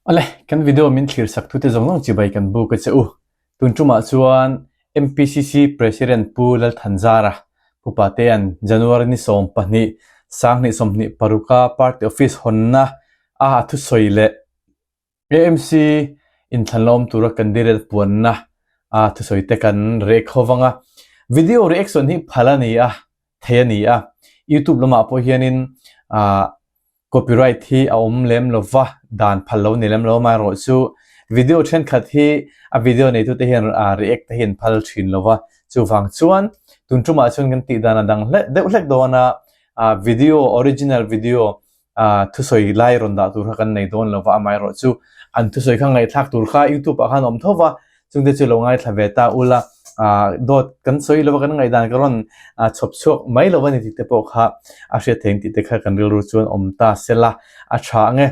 Awle, kan video min thlir sak thute zawng zawng chibai kan buk a che u. Tun tumah chuan MPCC President Pu Lalthanzara, Pu Patea'n January ni 12, 2026 a Party Office hawnna a a thusawi leh AMC inthlan la awm tura candidate puanna a thusawi te kan rek ho vang a. Video reaction hi phal a ni a, thei a ni a. YouTube lamah pawh hianin ah copyright hi a awm lem lo va, dan phal lo ni lem lo amaherawh chu video thenkhat hi a video neitute hian ah react te hi an phal thin lo va. Chuvang chuan tun tumah chuan kan tih dan a dang hlek deuh hlek dawn a, ah video original video ah thusawi lai rawn dah tur kha kan nei dawn lo va, amaherawh chu an thusawi kha ngaihthlak tur kha youtube ah khan a awm tho va, chungte chu lo ngaithla ve ta ula ah dawt kan sawi lo va kan ngaihdan ka rawn ah chhawp chhuak mai lo a ni tih te pawh kha a hriat theih ang tih te kha kan rilru chuan awm ta sela a tha ang e.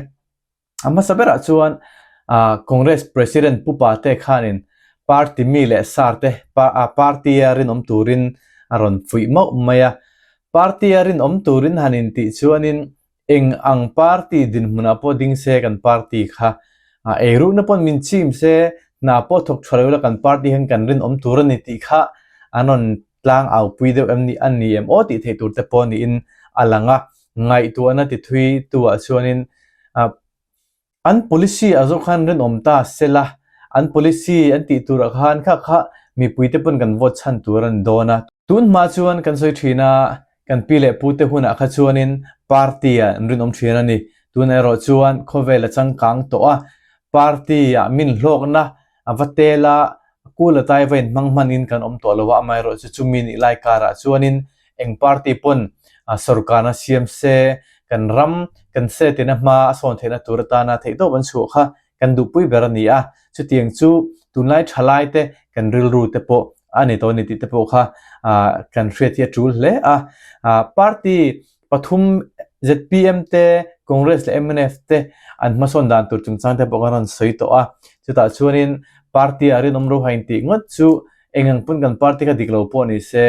A hmasa berah chuan ah Congress President Pu Pate khanin party mi leh sar te party a rinawm turin a rawn fuih mauh mai a. Party a rinawm turin han intih chuanin eng ang party dinhmunah pawh ding se kan party kha eirukna pawn min chim se hna pawh thawk tha lo ila kan party hian kan rinawm tur a ni tih kha an rawn tlang aupui deuh em ni a ni em aw tih theih tur te pawh niin a lang a. Ngaihtuahna ti thui tu ah chuanin ah an policy ah zawk khan rinawm ta sela an policy an tih tur ah khan kha kha mipui te pawn kan vote chhan tur a ni dawn a. Tun hma chuan kan sawi thin a, kan pi leh pu te hunah kha chuanin party ah an rinawm thin a ni. Tunah erawh chuan khawvel a changkang tawh a, party ah min hlawkna a va tel a, kul a tai va inhmang hmanin kan awm tawh lo a, amaherawhchu chumi nih lai karah chuanin eng party pawn sorkarna siam se, kan ram kan state ina hma a sawn theihna tur atana theihtawp an chhuah kha kan duhpui ber a ni a, chutiang chu tunlai thalai te kan rilru te pawh a ni tawh a ni tih te pawh kha kan hriat hi a tul hle a, party Pathum zpm te, Congress leh mnf te an hmasawn dan tur chungchang te pawh kan rawn sawi tawh a. Chutah chuanin party ah rinawm ro hain tih ngawt chu eng ang pawn kan party kha dik lo pawh ni se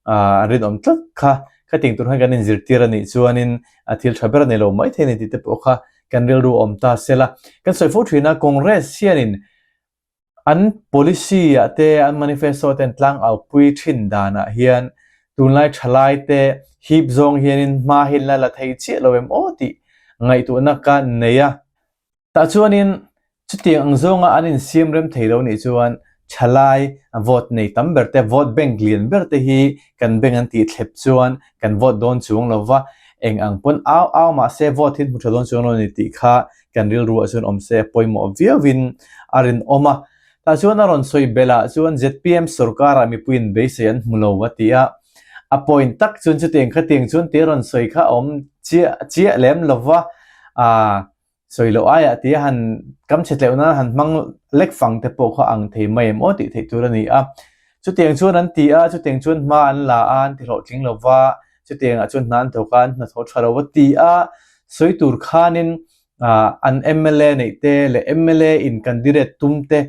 an rinawm tlat kha. Khating tur khan kan inzirtir a nih chuanin a thil tha ber a ni lo maithei a ni tih te pawh kha kan rilru awm ta sela. Kan sawi fo thin a, Congress hianin An policy ah te, an manifesto ah te an tlangau-pui thin danah hian tunlai thalai te hip zawng hianin hma hi an la la thei chiah lo em aw tih ngaihtuahna ka nei a. Tah chuanin chutiang ang zawnga an insiam rem thei lo nih chuan thalai vote nei tam ber te, vote bank lian ber te hi kan bank an tih thlep chuan kan vote dawn chuang lo va, eng ang pawn au au mah se vote hi an hmu tha dawn chuang lo a ni tih kha kan rilru ah chuan awm se a pawimawh viauin a rinawm a. Tah chuan a rawn sawi belh ah chuan zpm sorkar ah mipuiin beisei an hmu lo a ti a. A point tak chuan chutiang khatiang chuan tih a rawn sawi kha a awm chiah chiah lem lo va, aa sawi loh aiah tih a han kam chhe tleuh nan han hmang lek fang te pawh kha ang thei mai em aw tih theih tur a ni a. Chutiang chuan an ti a, chutiang chuan hma an la a, an ti hlawhtling lo va, chutiang ah chuan hna an thawk a, an hnathawh tha lo va ti a, sawi tur khanin ah an mla neih te leh mla in candidate tum te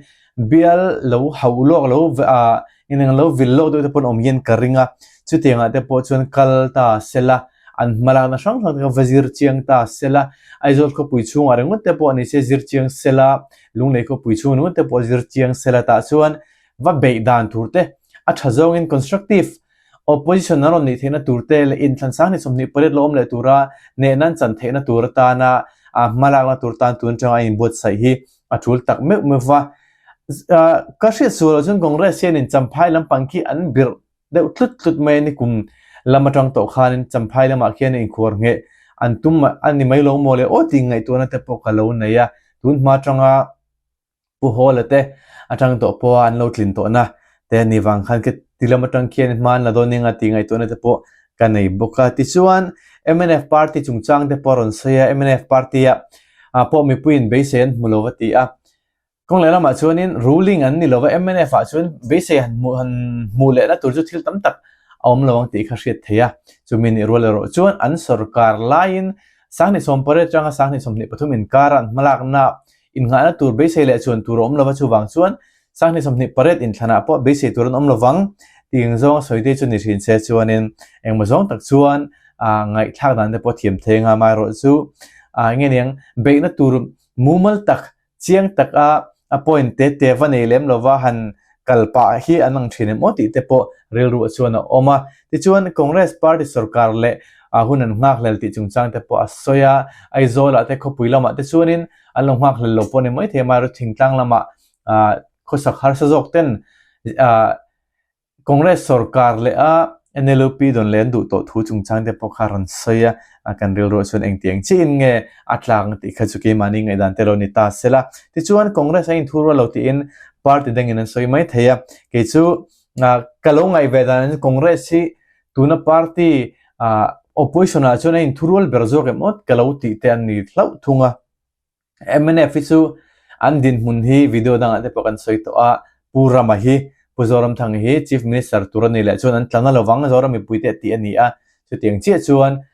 bial lo hauh lawk lo ah inang lo vil lawk deuh te pawh an awm hian ka ring a, chutiang ah te pawh chuan kal ta sela an hmalakna hrang hrang te kha va zir chiang ta sela, Aizawl khawpui chhungah ringawt te pawh ni se zir chiang sela, Lunglei khawpui chhung ringawt te pawh zir chiang sela tah chuan va beih dan tur te a tha zawngin constructive Opposition an rawn nih theihna tur te leh inthlan sang ni 28 la awm leh tura nehna an chan theihna tur atana hmalakna tur tan tun atanga a inbuatsaih hi a tul tak meuh meuh va. Ka hriat sual loh chuan Congress hianin Champhai lampang khi an birh deuh tlut tlut mai a ni kum lam atang tawh khanin Champhai lamah khian inkhuar ngheh an tum a ni mai lo maw le aw tih ngaihtuahna te pawh ka lo nei a, tun hma atanga Pu Hawla te atang tawh pawha an lo tlin tawhna te a ni vang khan ka ti lam atang khian hma an la dawn eng a tih ngaihtuahna te pawh ka nei bawk a. Tichuan mnf party chungchang te pawh a rawn sawi a, mnf party ah pawh mipuiin beisei an hmu lo va ti a. Kawng leh lamah chuanin ruling an ni lo va, mnf ah chuan beisei han hmuh han hmuh lehna tur chu thil tam tak a awm lo ang tih kha hriat theih a. Chumi nih rual erawh chuan an sorkar laiin 2018 atanga 2023 inkara an hmalakna Innghahna tur beisei leh chuan tur a awm lova chuvang chuan 2028 inthlanah pawh beisei tur an awm lovang tih eng zawnga sawi te chu ni thin se chuanin engmaw zawng tak chuan ngaihthlak dan te pawh thiam thei anga amaherawh chu enge niang beihna tur mumal tak. Chiang taka a point te te va nei lem lova han kal pah hi an ang thin em aw tih te pawh rilruah chuan a awm a. Tichuan Congress party sorkar leh a hun an nghakhlel tih chungchang te pawh a sawi a, Aizawlah te khawpui lamah te chuanin an lo nghakhlel lo pawh a ni maithei a, amaherawhchu thingtlang lamah khawsak harsa zawk ten Congress sorkar leh a NLUP dawn leh an duh tawh thu chungchang te pawh kha rawn sawi a, kan rilruah chuan engtiang chiahin nge a tlak ang tih kha chu keimahni ngaihdan te lo ni ta se la. Tichuan Congress a inthu rual lo tiin party dangin an sawi mai thei a, kei chu ka lo ngaih ve dan in Congress hi tuna party opposition ah chuan a inthu rual ber zawk em awt ka lo tih te an ni hlauh thung a. Mnf hi chu an dinhmun hi video dangah te pawh kan sawi tawh a, Pu Rama hi Pu Zoramthanga hi Chief Minister tur a ni leh chuan an tla na lovang Zoram mipui te a tih a ni a, chutiang chiah chuan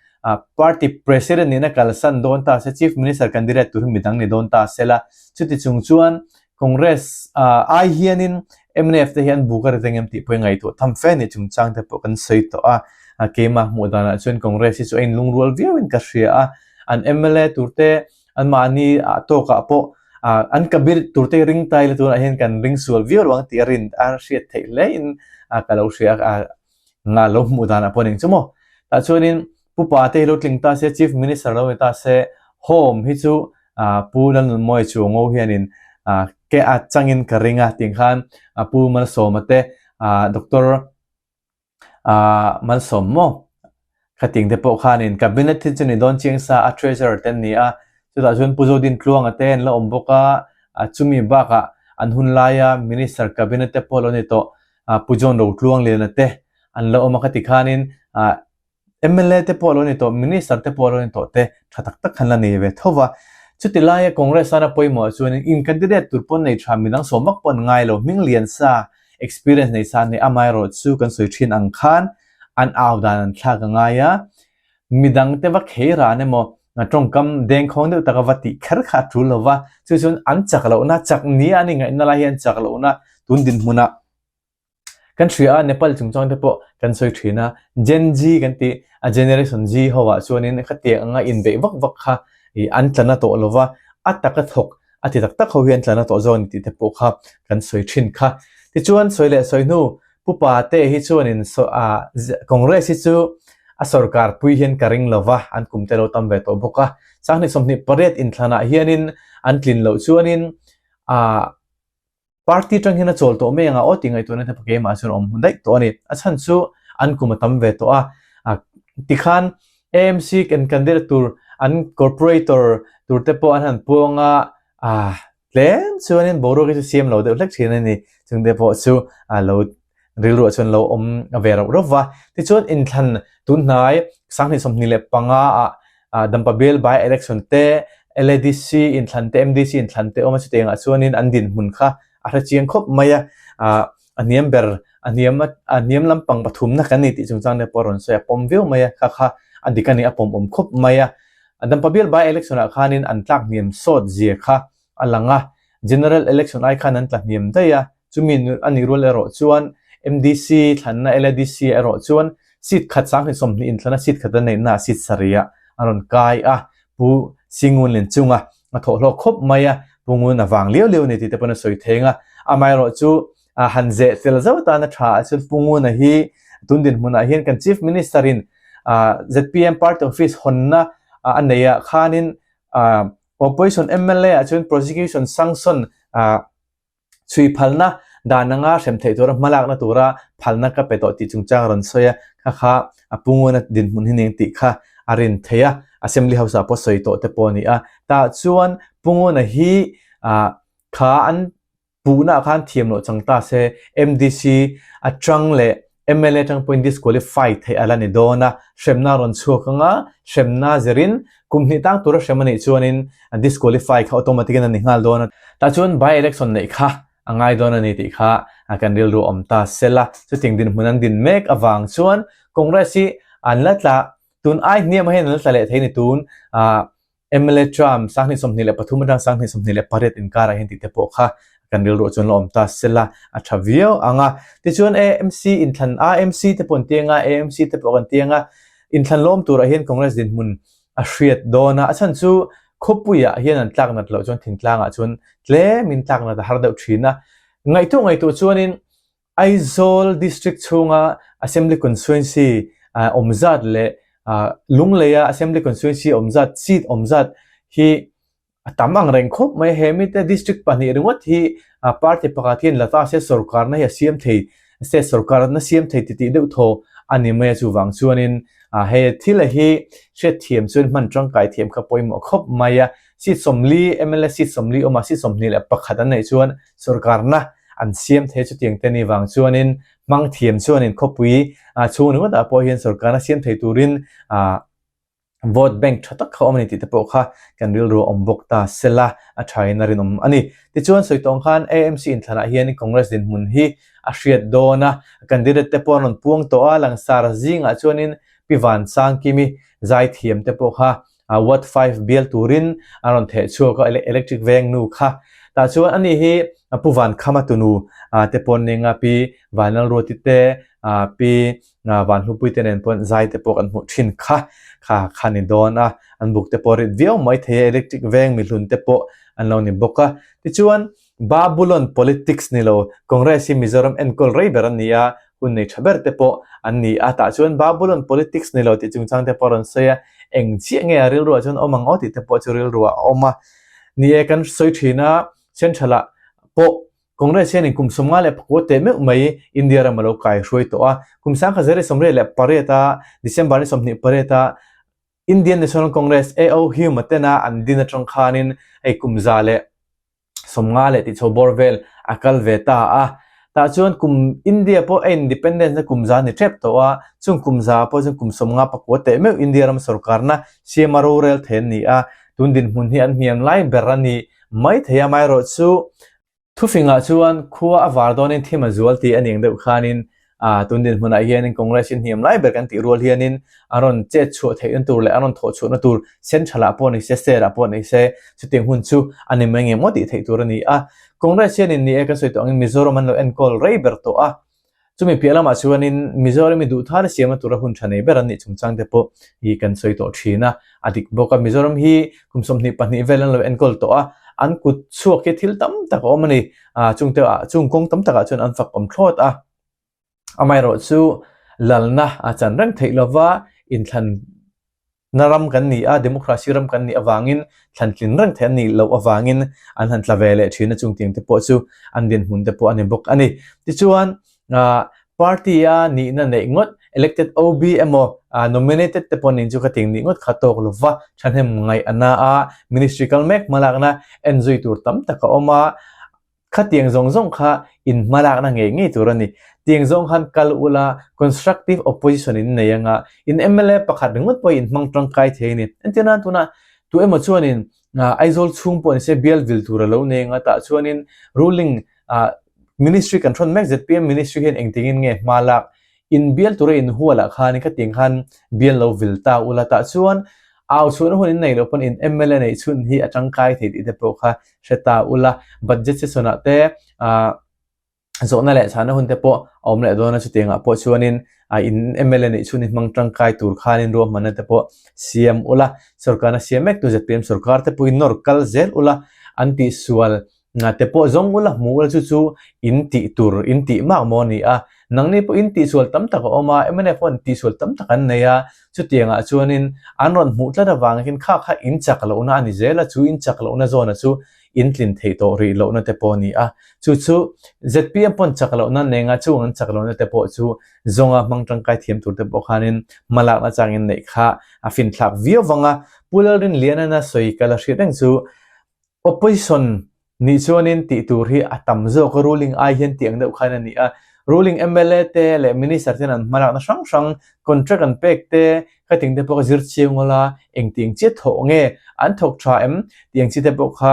Party President nihna kalsan dawn ta se Chief Minister candidate tur hi midang ni dawn ta se la, chuti chung chuan Congress ai hianin mnf te hi an buk a ri reng em tih pawh i ngaihtuah tham fe a ni chungchang te pawh kan sawi tawh a, keimah hmuh danah chuan Congress hi chu a inlungrual viauin ka hria a, an mla tur te Anmahni ah tawkah pawh an kabir turte ring tai la tunah hian kan ring sual viau lo ang tih a rin a hriat theih hle in ka lo hria a nga lo hmuh danah pawh a ning chu maw. Tah chuanin Pu Pate hi lo tling ta se Chief Minister lo ni ta se Home hi chu Pu Lalnunmawia Chuango hianin ke a changin ka ring a tih khan Pu Malsawma te Doctor Aaa malsawm maw? Khating te pawh khanin cabinet hi chu ni dawn chiang sa a treasurer te an ni a, chutah chuan Pu Zodin Tluanga te an la awm bawk a, chumi bakah an hun laia minister cabinet te pawh lo ni tawh Pu John Rotluangliana te an la awm a khati khanin aaa Mla te pawh lo ni tawh, Minister te pawh lo ni tawh te tha tak tak khan la nei ve tho va. Chuti laia Congress tana pawimawh chuanin in candidate tur pawn nei tha midang sawm vak pawh an ngai lo, hming lian sa, experience nei sa an nei amaherawh chu kan sawi thin ang khan an au dan an thlak a ngai a, midang te va khei ran emaw tawngkam dengkhawng deuh taka va tih kher kha a tul lo va, chu chuan an chak lohna, chak nia an ingaihna lai hi an chak lohna tun dinhmunah. Kan hria a, Nepal chungchang te pawh kan sawi thin a, Gen Z kan tih a Generation Z ho ah chuanin khatiang anga inbeih vak vak kha ih an tla na tawh lova, a taka thawk a ti tak tak ho hi an tla na tawh zawk a ni tih te pawh kha kan sawi thin kha. Tichuan sawi leh sawi hnu Pu Pate hi chuanin ah Congress hi chu a sorkar pui hian ka ring lova, an kum te lo tam ve tawh bawk a, 20 28 inthlanah hianin an tlin loh chuanin ah Party tang hian a chawl tawh mai anga aw tih ngaihtuahna te keimah chuan a awm hmu daih tawh a ni. A chhan chu an kum a tam ve tawh a, tikhan AMC kan candidate tur an corporator tur te pawh an han puang a, tlem chuanin boruak hi chu siam lo deuh hlek thin a ni. Chungte pawh chu a lo rilruah chuan lo awm ve rauh rauh va. Tichuan inthlan tun hnai 2025 ah Dampa Bill by election te, LADC inthlan te, MDC inthlan te awm a chutiangah chuanin an dinhmun kha a hre chiang khawp mai a, a hniam ber a hniam a hniam lampang pathumna kan ni tih chungchang te pawh a rawn sawi a pawm viau mai a, kha kha a dik a ni a pawm awm khawp mai a. Dampa Bill by election ah khanin an tlak hniam sawt zia kha a lang a, General election ai khan an tla hniam daih a, Chumi a nih rual erawh chuan MDC thlanna LADC erawh chuan seat khat 20 inthlana seat khat a neihna ah seat sarih a rawn kai a, Pu Singun Lenchunga a thawh hlawk khawp mai a, Pu Ngun a vang liau liau a ni tih te pawn a sawi theng a, amaherawh chu han zeh fel zauh atan a tha ah chuan Pu Nguna hi tun dinhmunah hian kan Chief Minister in zpm party office hawnna a neih ah khanin Opposition mla ah chuan prosecution sanction Chhui phalna dan anga hrem theih tura hmalakna tura phalna ka pe tawh tih chungchang a rawn sawi a, kha kha a punguna dinhmun hi ning tih kha a rin theih a, Assembly House ah pawh sawi tawh te pawh a ni a. Tah chuan punguna hi ah kha an puhna ah khan thiam loh chang ta se MDC atang leh Mla atang pawhin disqualify theih a la ni dawn a, hremna a rawn chhuak anga hremna zirin kum hnih tang tura hrem a nih chuanin disqualify kha automatic in a ni nghal dawn a. Tah chuan by election neih kha a ngai dawn a ni tih kha kan rilru awm ta sel a, chutiang dinhmun an din mek avang chuan Congress hi an la tla tun ai hniamah hian an la tla leh thei ni tun Mla Trump 2023 atang 2028 inkarah hian tih te pawh kha kan rilruah chuan la awm ta sela a tha viau ang a. Tichuan AMC inthlan AMC te pawh an ti ang a, AMC te pawh kan ti ang a, inthlan lawm turah hian Congress dinhmun a hriat dawn a. A chhan chu Khawpuiah hian an tlak nat loh chuan thingtlangah chuan tlemin tlak nat a har deuh thin a. Ngaihtuah ngaihtuah chuanin Aizawl District chhunga Assembly Constituency awm zat leh Lungleia Assembly Constituency awm zat seat awm zat hi a tam ang reng khawp mai. He mite district pahnih ringawt hi party pakhat hian la ta se sorkarna hi a siam thei, state sorkarna siam thei titih deuh thaw a ni mai a. Chuvang chuanin he thil hi hriatthiam chuan hman tangkai thiam kha pawimawh khawp mai a. Seat 40, mla seat 40 awma seat 21 an neih chuan sorkarna an siam thei chutiang te ni vang chuanin hmang thiam chuanin khawpui chhung ringawtah pawh hian sorkarna siam thei turin vote bank tha tak kha awm a ni tih te pawh kha kan rilru a awm bawk ta sela a thain a rinawm a ni. Tichuan sawi tawng khan AMC inthlanah hian Congress dinhmun hi a hriat dawn a, candidate te pawh an rawn puang tawh a, langsar zingah chuanin Pi Vansangkimi zaithiam te pawh kha Ward 5 bial turin a rawn theh chhuak a, electric veng nu kha. Tah chuan ani hi Pu Vankhama tunu te pawn ning a, Pi Vanlalruati te, Pi Vanhlupui te nen pawn zai te pawh kan hmuh thin kha kha kha ni dawn a. An buk te pawh rit viau mai thei a, electric veng mihlun te pawh an lo ni bawk a. Tichuan Babulon politics ni lo, Congress hi Mizoram enkawl rei ber an ni a, hun nei tha ber te pawh an ni a, tah chuan Babulon politics ni lo tih chungchang te pawh a rawn sawi a, eng chiah nge a rilruah chuan awm ang aw tih te pawh chu rilruah a awm a. Ni e, kan sawi thin a, Central ah pawh Congress hianin kum 54 teh meuh mai India ram a lo kai hruai tawh a, kum 1928 a December ni 28 a Indian National Congress AO Hume-a tena an din atang khanin hei kum 150 leh tihchho bawr vel a kal ve ta a. Tah chuan kum India pawh a independence na kum za ni tep tawh a, chung kum za pawh chuan kum 50 pakua teh meuh India ram sorkarna siama rorel thei an ni a, tun dinhmun hi an hniam lai ber a ni mai thei a, amaherawhchu Thufingah chuan khua a var dawnin thim a zual tih a ning deuh khanin tun dinhmunah hianin Congress in hniam lai ber kan tih rual hianin a rawn chet chhuah theihna tur leh a rawn thawh chhuahna tur Central-ah pawh ni se, State-ah pawh ni se chutiang hun chu a ni mai ngem aw tih theih tur a ni a. Congress hianin ni e kan sawi tawh angin Mizoram an lo enkawl rei ber tawh a. Chumi piah lamah chuanin Mizoram i duh thar siamna tura hun tha nei ber an nih chungchang te pawh hi kan sawi tawh thin a, a dik bawk a. Mizoram hi kum 22 vel an lo enkawl tawh a, an kut chhuak hi thil tam tak a awm a ni. Chung te ah chung kawng tam takah chuan an fak awm thlawt a. Amaherawhchu lalna a chan reng theih lova inthlan Na ram kan ni a, democracy ram kan nih avangin thlantlin reng theih an nih loh avangin an han tla ve leh thin a, chungtiang te pawh chu an dinhmun te pawh a ni bawk a ni. Tichuan, party-a nihna neih ngawt, elected OB emaw nominated te pawh nin chu khatiang nih ngawt kha tawk lova thahnem ngaih a na a, ministry kal mek hmalakna enzui tur tam tak a awm a, Khatiang zawng zawng kha in hmalakna ngei ngei tur a ni. Tiang zawng khan kal ula constructive opposition in nei anga in mla pakhat ringawt pawh in hmang tangkai thei a ni. Entir nan tunah tu emaw chuanin Aizawl chhung pawh nise bial vil tur a lo nei anga tah chuanin ruling ministry kan hrawn mek zpm ministry hian engtingin nge hma lak in bial tura in hualah khanin khatiang khan bial lo vil ta ula tah chuan au chhuahna hun in nei loh pawn in mla neih chhun hi a tangkai thei tih te pawh kha hre ta ula, budget session ah te ah zawhna leh chhana hun te pawh a awm leh dawn a, chutiang ah pawh chuanin ah in mla neih chhun in hmang tangkai tur khanin ruahmanna te pawh siam ula, sorkarna siam mek tu zpm sorkar te pawhin nawr kal zel ula, an tihsual te pawh zawng ula hmu ula chu chu in tih tur in tih mak maw a ni a, nangni pawh in tihsual tam tak a awm a, mnf pawh an tihsual tam tak an nei a, Chutiangah chuanin an rawn hmuh tlat avang hian kha kha in chak lohna a ni zel a, chu in chak lohna zawna chu in tlin theih tawh rih lohna te pawh a ni a. Chu chu zpm pawn chak lohna an nei anga chung an chak lohna te pawh chu zawnga hmang tangkai thiam tur te pawh khanin hmalakna changin neih kha a finthlak viau vang a. Pu Lalrinlianana sawi ka la hriat reng chu Opposition nih chuanin tih tur hi a tam zawk a, ruling ai hian tih ang deuh khan a ni a. Ruling mla te leh minister ten an hmalakna hrang hrang, contract an pek te, khating te pawh kha zir chiang ula, engti ang chiah thawh nge, an thawk tha em tih ang chi te pawh kha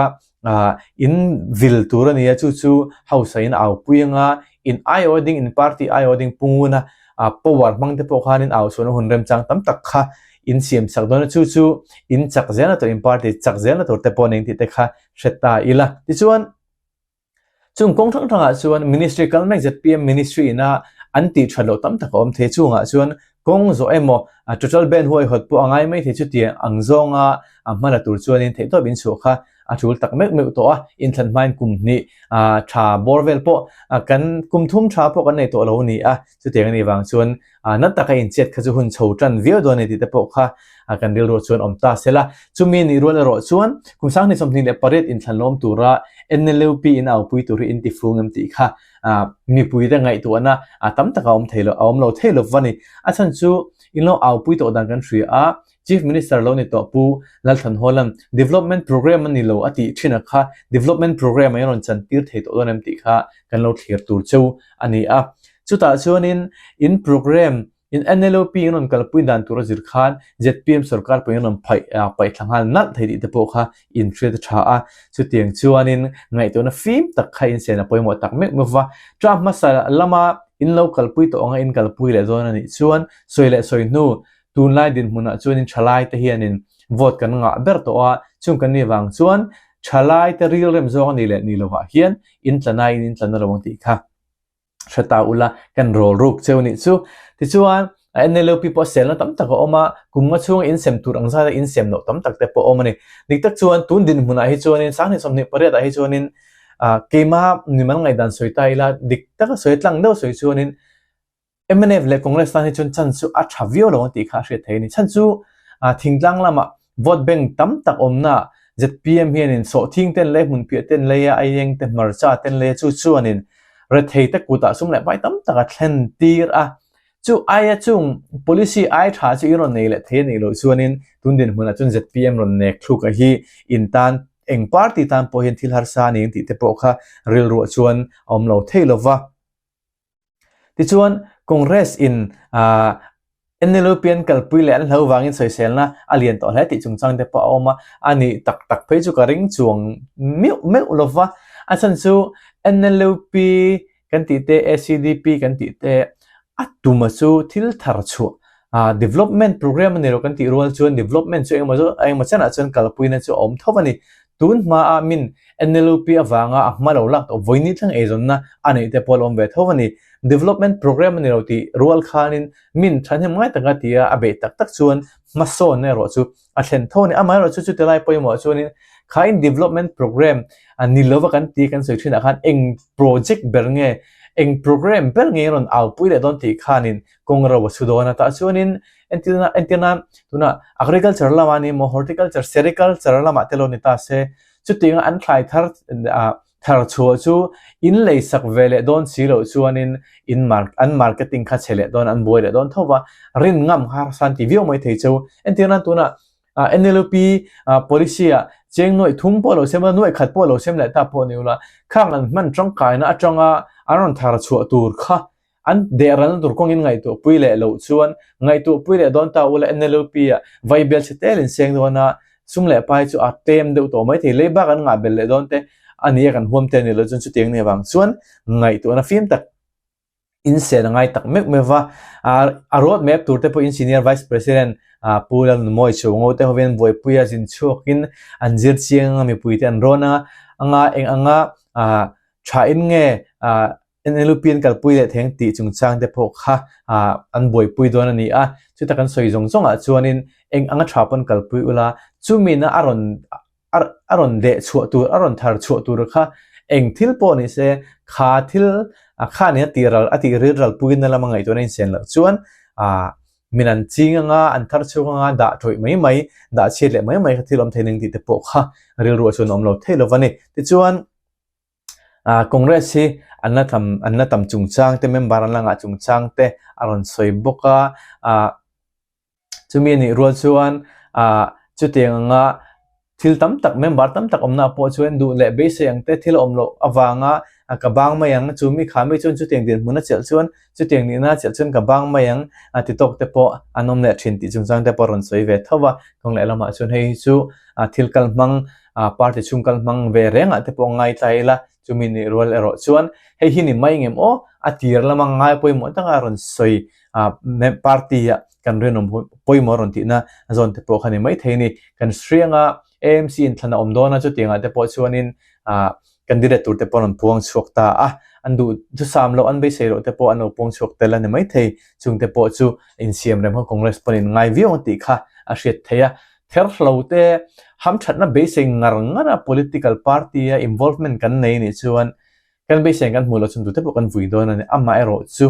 in vil tur a ni a, chu chu hausa in au pui anga, in aiawh ding, in party aiawh ding punguna power hmang te pawh khanin au chhuahna hun remchang tam tak kha in siam chak dawn a, chu chu in chak zelna tur, in party chak zelna tur te pawh ning tih te kha hre ta ila. Tichuan, chung kawng hrang hrangah chuan ministry kal mek zpm ministry ina an tih that loh tam tak a awm thei, chungah chuan Kawng zawh emaw, total ban huaihawt pawh a ngai mai thei chutiang ang zawnga a hma la tur chuanin theihtawp inchhuah kha a tul tak meuh meuh tawh a, inthlan hmain kum hnih tha bawr vel pawh kan kum thum tha pawh kan nei tawh lo a ni a, chutiang a nih vang chuan na taka inchiat kha chu hun chho tan viau dawn a ni tih te pawh kha kan rilruah chuan awm ta se la. Chumi nih rual erawh chuan kum 2028 inthlan lawm tura NLUP in a aupui tur hi intifung em tih kha mipuite ngaihtuahna tam tak a awm thei lo, a awm lo thei lo va ni. A chhan chu in lo aupui tawh dan kan hria a, Chief Minister lo ni tawh Pu Lalthanhawla'n Development Programme a ni lo a tih thin a kha Development Programme a rawn chantir thei tawh dawn em tih kha kan lo thlir tur cheu a ni a. Chutah chuanin in programme In NLUP in rawn kalpui dan tur a zir khan zpm sorkar pawhin rawn phaih paih thla nghal nalh thei tih te pawh kha in hriat a tha a. Chutiang chuanin ngaihtuahna fim tak kha in sen a pawimawh tak meuh meuh va. Term hmasa lama in lo kalpui tawh anga in kalpui leh dawn a nih chuan sawi leh sawi hnu tunlai dinhmunah chuanin thalai te hianin vote kan ngah ber tawh a, chung kan nih vang chuan thalai te rilrem zawng a nih leh nih lovah hian in tla naiin in tla na lo ang tih kha. hre ta ula kan rawl ruk cheu nih chu. Tichuan NLUP pawh selna tam tak a awm a, kum nga chhunga insem tur ang zata insem loh tam tak te pawh a awm a ni. Dik tak chuan tun dinhmunah hi chuanin 2028 ah hi chuanin keima mimal ngaihdan sawi ta ila dik taka sawi tlang deuh sawi chuanin mnf leh Congress tan hi chuan chhan chu a tha viau lo ang tih kha a hriat theih a ni. Chhan chu thingtlang lamah Vote bank tam tak awmna zpm hianin sawhthing ten leh hmunphiah ten lei a, aieng te hmarcha ten lei a chu chuanin rethei te kutah sum leh pai tam tak a thlen tir a. Chu aia chung policy ai tha chu i rawn nei leh thei a nih loh chuanin tun dinhmunah chuan zpm rawn nek thluk a hi in tan eng party tan pawh hian thil harsa a ni ang tih te pawh kha rilruah chuan a awm lo thei lova. Tichuan, Congress in NLUP an kalpui leh an hlo vangin sawiselna a lian tawh hle tih chungchang te pawh a awm a, a nih tak tak phei chu ka ring chuang meuh meuh lo va. A chhan chu NLUP kan tih te, ACDP kan tih te a tuma chu thil thar chhuah development program a ni lo kan tih rual chuan development chu engemaw engemaw chenah chuan kalpuina chu a awm tho a ni. Tun hmaah min NLUP avanga a hma lo lak tawh vawiini thleng eizawnna a neih te pawh a lo awm ve tho a ni. Development program a ni lo tih rual khanin min thahnem ngai taka tia a beih tak tak chuan hmasawnna erawh chu a thlen tho a ni. Amaherawhchu chuti lai pawimawh chuanin kha in development program a ni lova kan tih kan sawi thinah khan eng project ber nge eng program ber nge rawn aupui leh dawn tih khanin kawng ro a chhu dawn a. Tah chuanin Entirna entirna tunah agriculture lamah ni emaw horticulture sericulture lamah te lo ni ta se chutianga an thlai thar ah thar chhuah chu in lei sak ve leh dawn si loh chuanin in mar an marketing kha chhe leh dawn an buai leh dawn tho va rin ngam kha harsa an ti viau mai thei chu entirna tunah ah NLUP ah policy ah cheng nuaih thum pawh lo sem a nuaih khat pawh lo sem leh ta pawh ni ula khang an hman tangkaina atanga an rawn thar chhuah tur kha An dehralna tur kawngin ngaihtuahpui leh loh chuan ngaihtuahpui leh dawn ta ula NLUP ah vai bel chhe tel in seng dawn a, sum leh pai chu a tlem deuh tawh mai thei, lei bak an ngah bel leh dawn te a ni a kan huam te a ni lo chuan chutiang nih avang chuan ngaihtuahna fim tak in sen a ngai tak meuh meuh va, a road map tur te pawhin Senior Vice President Pu Lalnumawi Chhungo te hovin buaipui a zin chhuakin an zir chiang anga mipui te an rawn a, anga eng anga tha in nge NLUP an kalpui leh theng tih chungchang te pawh kha an buaipui dawn a ni a, chuta kan sawi zawng zawngah chuanin eng anga tha pawn kalpui ula, chumina a rawn a rawn deh chhuah tur, a rawn thar chhuah tur kha eng thil pawh ni se kha thil kha nia tih ral a tih ril ral puina lama ngaihtuahna insen loh chuan min an ching anga an thar chhuak anga dah tawih mai mai, dah chhiat leh mai mai kha thil awm thei ning tih te pawh kha rilruah chuan a awm lo thei lo va ni. Tichuan. Congress hi an la tam an la tam chungchang te member an la ngah chungchang te a rawn sawi bawk a ah chumi anih rual chuan ah chutiang anga thil tam tak member tam tak awmna pawh chuan duh leh beisei ang te thil a awm loh avanga ka bang mai ang chu mi kha mi chuan chutiang dinhmun a chelh chuan chutiang nihna a chelh chuan ka bang mai ang a ti tawk te pawh an awm leh thin tih chungchang te pawh a rawn sawi ve tho a kawng leh lamah chuan hei hi chu thil kal hmang ah party chhung kal hmang ve rengah te pawh ngaithla ila chumi nih rual erawh chuan hei hi ni mai ngem aw a tir lama ngai pawimawh taka rawn sawi ah party ah kan rinawm pawimawh rawn tihna zawn te pawh kha ni maithei a ni kan hrianga AMC inthlan a awm dawn a chutiangah te pawh chuanin ah. candidate tur te pawh an rawn puang chhuak ta a, an duh thusam loh an beisei loh te pawh an lo puang chhuak tel a ni maithei, chungte pawh chu insiam rem kha Congress pawn in ngai viau ang tih kha a hriat theih a. Therhlo te hamthatna beisei ngar ngar a political party a involvement kan nei nih chuan kan beisei ang kan hmuh loh chuan tute pawh kan vui dawn a ni. Amaherawh chu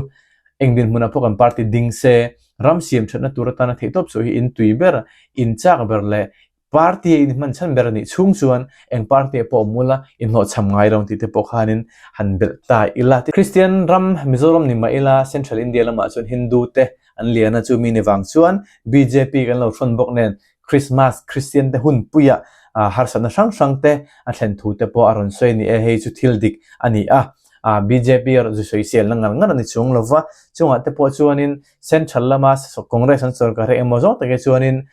eng dinhmunah pawh kan party ding se ram siam thatna tur atana theihtawp chhuah hi in tui ber, in chak ber leh Party a inhman chhan ber a nih chhung chuan eng party ah pawh awm ula inhlawhchham ngai lo tih te pawh khanin han belh ta ila. Kristian ram Mizoram ni mah ila Central India lamah chuan Hindu te an lian a chumi ni vang chuan bjp kan lo hrawn bawk nen Christmas Kristian te hunpuiah harsatna hrang hrang te a thlen thu te pawh a rawn sawi a ni e, hei chu thil dik a ni a, bjp erawh zu sawiselna ngar ngar a ni chung lova chungah te pawh chuanin Central lama Congress an sorkar hi engmaw zawng tak hi chuanin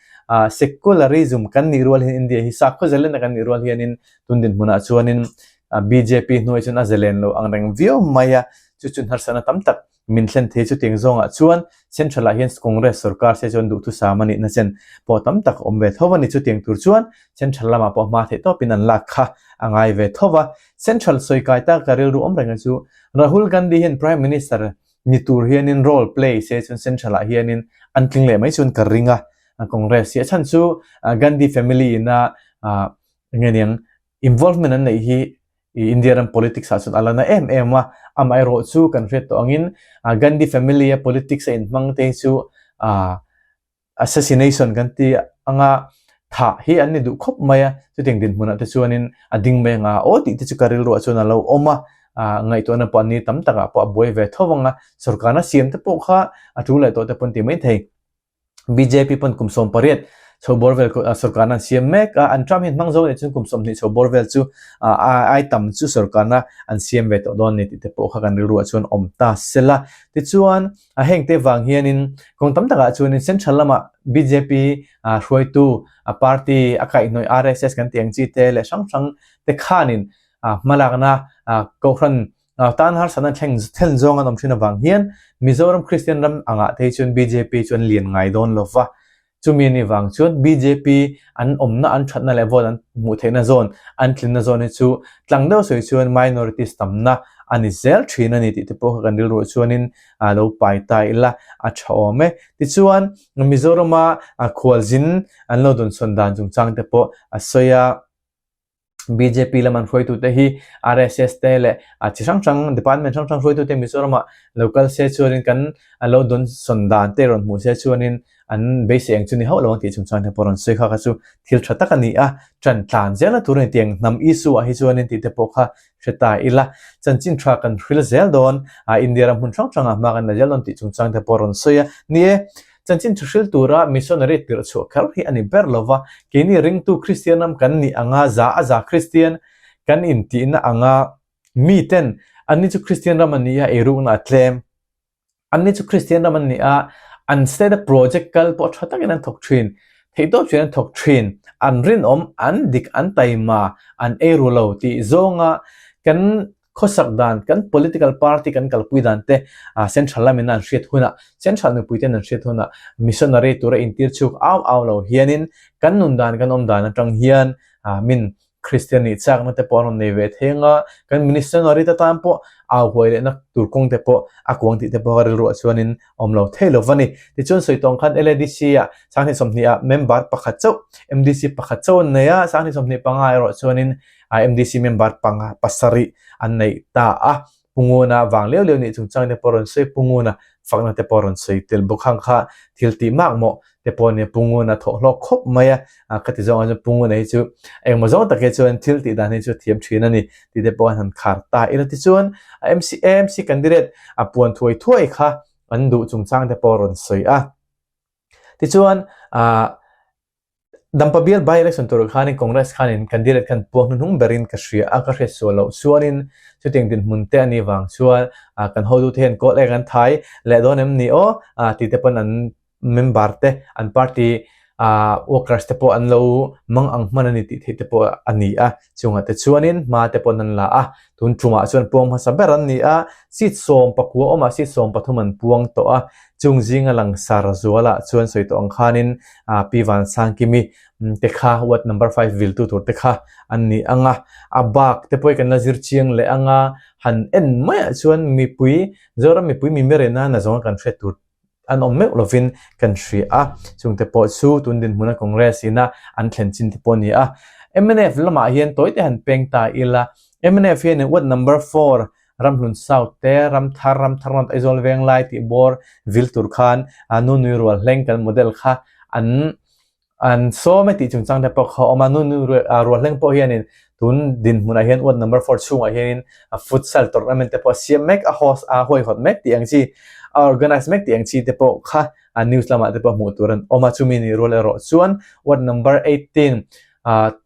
secularism kan nih rual hian India hi sakhaw zalen a kan nih rual hianin tun dinhmunah chuanin bjp hnuai chuan a zalen lo ang reng viau mai a, chu chu harsatna tam tak min thlen thei chutiang zawngah chuan Central ah hian Congress sorkar se chuan duhthusam a nihna chen pawh tam tak a awm ve tho a ni. Chutiang tur chuan Central lamah pawh hma theih tawpin an lak kha a ngai ve tho va. Central sawi kai tak ka rilru awm reng a chu Rahul Gandhi hian Prime Minister Ni tur hianin role play se chuan central ah hianin an tling leh mai chuan ka ring a, Congress hi a chhan chu Gandhi family ina enge niang involvement an neih hi India ram politics ah chuan a la na em em a, amaherawh chu kan hriat tawh angin Gandhi family a politics a inhmang te hi chu Assassination kan ti anga thah hi an ni duh khawp mai a, chutiang dinhmunah te chuanin a ding mai anga aw tih te chu ka rilruah chuan a lo awm a, ngaihtuahna pawh an ni tam takah pawh a buai ve tho vang a, sorkarna siam te pawh kha a tul leh tawh te pawn ti mai thei. Bjp pawn kum 18 chho bawr vel sorkarna an siam mek a, an term hi an hmang zo nih chuan kum 20 chho bawr vel chu ai tam chu sorkarna an siam ve tawh dawn ni tih te pawh kha kan rilruah chuan awm ta sela. Tichuan A hengte vang hianin kawng tam takah chuanin central lamah bjp hruaitu a party a kaihhnawih RSS kan tih ang chi te leh hrang hrang te khanin hmalakna kohhran tan harsatna thleng thlen zawng an awm thin avang hian Mizoram Kristian ram angah te hi chuan bjp chu an lian ngai dawn lova. Chumi anih vang chuan bjp an awmna an thatna leh vote an hmuh theihna zawn an tlinna zawn hi chu tlang deuh sawi chuan minorities tamna a ni zel thin a ni tih te pawh kha kan rilruah chuanin a lo pai ta ila a tha awm e. Tichuan Mizorama khualzin an lo dawnsawn dan chungchang te pawh a sawi a. Bjp lam an hruaitute hi RSS te leh a chi hrang hrang department hrang hrang hruaitute Mizoramah lo kal se chuanin kan an lo dawnsawn dan te rawn hmuh se chuanin an beisei ang chu ni hauh lo ang tih chungchang te pawh rawn sawi kha kha chu thil tha tak a ni a, ṭan tlan zel a tur a ni tiang hnam issue ah hi chuanin tih te pawh kha hre ta ila chanchin tha kan hril zel dawn a India ram hmun hrang hrangah hma kan la zel dawn tih chungchang te pawh rawn sawi a ni e. Chanchin thu hril tura missionary tirh chhuah kher hi a ni ber lo va, keini ringtu Kristian ram kan nih anga za a za Kristian kan intihna anga miten anni chu Kristian ram an ni a, eirukna a tlem. Anni chu Kristian ram an ni a, an state a project kal pawh tha takin an thawk thin, theihtawp thin an thawk thin, an rinawm, an dik, an taima, an eiru lo tih zawnga kan Khawsak dan, kan political party kan kalpui dan te central lamin an hriat hunah, central mipui ten an hriat hunah missionary tura intir chhuk au au lo hianin kan nun dan kan awm dan atang hian min Kristian nih chakna te pawh an rawn nei ve thei anga, kan missionary te tan pawh au huai lehna tur kawng te pawh a kuang tih te pawh ka rilruah chuanin awm lo thei lo va ni. Tichuan sawi tawng khan LADC ah 2020 ah member pakhat chauh, MDC pakhat chauh an nei a, 2025 erawh chuanin MDC member panga pasarih an neih ta a, Pu Nguna vang liau liau nih chungchang te pawh rawn sawi, Pu Nguna fakna te pawh rawn sawi tel bawk ang kha thil tih mak mawh te pawh nia Pu Nguna thawh hlawk khawp mai a, khati zawngah chuan Pu Nguna hi chu engmaw zawng tak hi chuan thil tih dan hi chu a thiam thin a ni tih te pawh an han khar ta ila tichuan MC AMC candidate a puan thuai thuai kha an duh chungchang te pawh rawn sawi a tichuan ah Dampa bial by election tur khanin Congress khanin candidate khan puang hnuhnung berin ka hria a, ka hriat sual loh chuanin chutiang dinhmun te a nih vang chuan kan hotute hian kawl ek an thai leh dawn em ni aw tih te pawn an member te an party. Ah workers te pawh an lo mang ang hman a ni tih theih te pawh a ni a, chungah te chuanin hma te pawh an la a, tun tumah chuan puang hmasa ber an ni a, seat 19 awmah seat 13 an puang tawh a, chung zinga langsar zualah chuan sawi tawh ang khanin ah Pi Vansangkimi te kha ward number 5 viltu tur te kha an ni ang a, a bak te pawh hi kan la zir chiang leh ang a, han en maiah chuan mipui Zoram mipui mimir ina nazawng kan hriat tur an awm meuh lovin kan hria a, chungte pawh chu tun dinhmuna Congress ina an thlen chin te pawh a ni a. Mnf lamah hian tawite han peng ta ila, mnf hian ward number 4 Ramhlun South te, Ramthar, Ramthar North Aizawl Venglai tih bawr vil tur khan Nunui Rual Hleng kan model kha an An sawm e tih chungchang te pawh kha a awm a, nu nu ruahleng pawh hianin tun dinhmunah hian ward number 4 chhungah hianin futsal tournament te pawh a siam mek a, host a huaihawt mek tih ang chi, a organize mek tih ang chi te pawh kha a news lamah te pawh hmuh tur an awm a, chumi ni rual erawh chuan ward number 18 ah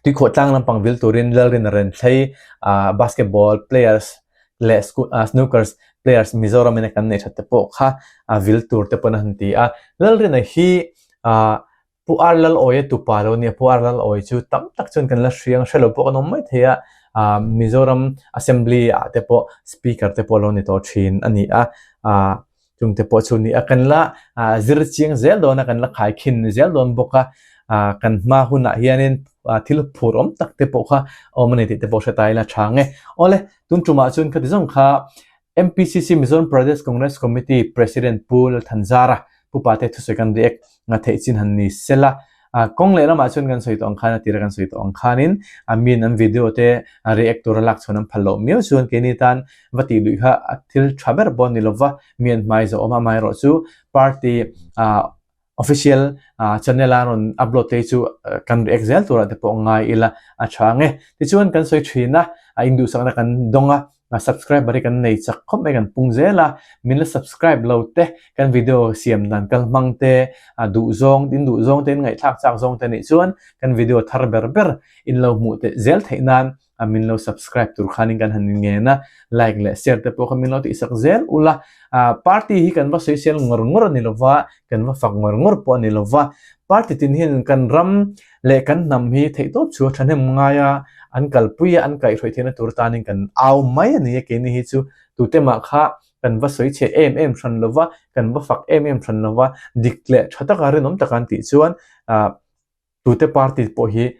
Tuikhuah tlang lampang vil turin Lalrin a ren thlei ah basketball players leh snookers players Mizoram in a kan neih that te pawh kha a vil tur te pawn a han ti a. Lalrina hi ah Pu Ar Lalawi a tupa lo nia, Pu Ar Lalawi chu tam tak chuan kan la hriang hre lo pawh kan awm mai thei a, ah Mizoram Assembly ah te pawh speaker te pawh lo ni tawh thin a ni a, ah Chungte pawh chu ni a kan la zir chiang zel dawn a, kan la khaikhin zel dawn bawk a, kan hma hunah hianin thil phur awm tak te pawh kha awm a ni tih te pawh hre ta ila tha ang e. Awle, tun tumah chuan khati zawng kha MPCC Mizoram Pradesh Congress Committee President Pu Lalthanzara Pu Pate thusawi kan react theih chin han ni sela. Kawng leh lamah chuan kan sawi tawh ang khan a tira kan sawi tawh ang khanin a min an video te react tura lak chhuan an phal loh miau chuan keini tan va tih luih kha a thil tha ber pawh a ni lova mi an hmai zawh awm a, amaherawh chu party official channel a rawn upload te hi chu kan react zel turah te pawh ngai ila a tha ang e. Tichuan kan sawi thin a, a induhsakna kan dawng a, subscriber hi kan nei chak khawp mai kan pung zel a, min la subscribe lo te kan video siam dan kal hmang te duh zawng in duh zawng te in ngaihthlak chak zawng te nih chuan kan video thar ber ber in lo hmuh te zel theih nan a min lo subscribe tur khanin kan han ngen a, like leh share te pawh kha min lo tihsak zel ula, party hi kan va sawisel ngawr ngawr a ni lova, kan va fak ngawr ngawr pawh a ni lova, party tin hian kan ram leh kan hnam hi theihtawp chu a thahnem ngai a, an kalpui a, an kaihhruai theihna tur tanin kan au mai a ni a, keini hi chu tute mah kha kan va sawi chhe em em hran lova, kan va fak em em hran lova, dik leh tha taka rinawm taka an tih chuan ah tute party pawh hi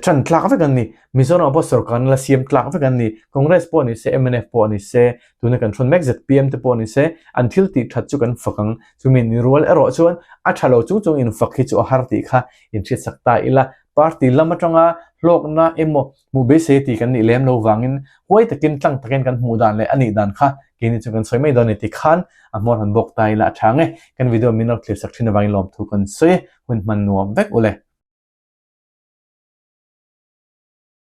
ṭan tlak vek an ni. Mizoram ah pawh sorkarna la siam tlak vek an ni. Congress pawh ni se, mnf pawh ni se, tuna kan hrawn mek zpm te pawh ni se, an thil tih ṭhat chu kan fak ang. Chumi ni rual erawh chuan a ṭha lo chung chung infak hi chu a har tih kha inhriatsak ta ila. Party lam aṭanga hlawkna emaw hmuh beisei tih kan nih lem lo vangin huai takin tlang takin kan hmuh dan leh a nih dan kha keini chu kan sawi mai dawn a ni ti khan a hmawr han bawk ta ila a ṭha ang e. Kan video min lo thlirsak ṭhin avangin lawmthu kan sawi e. Hun hman nuam vek ule.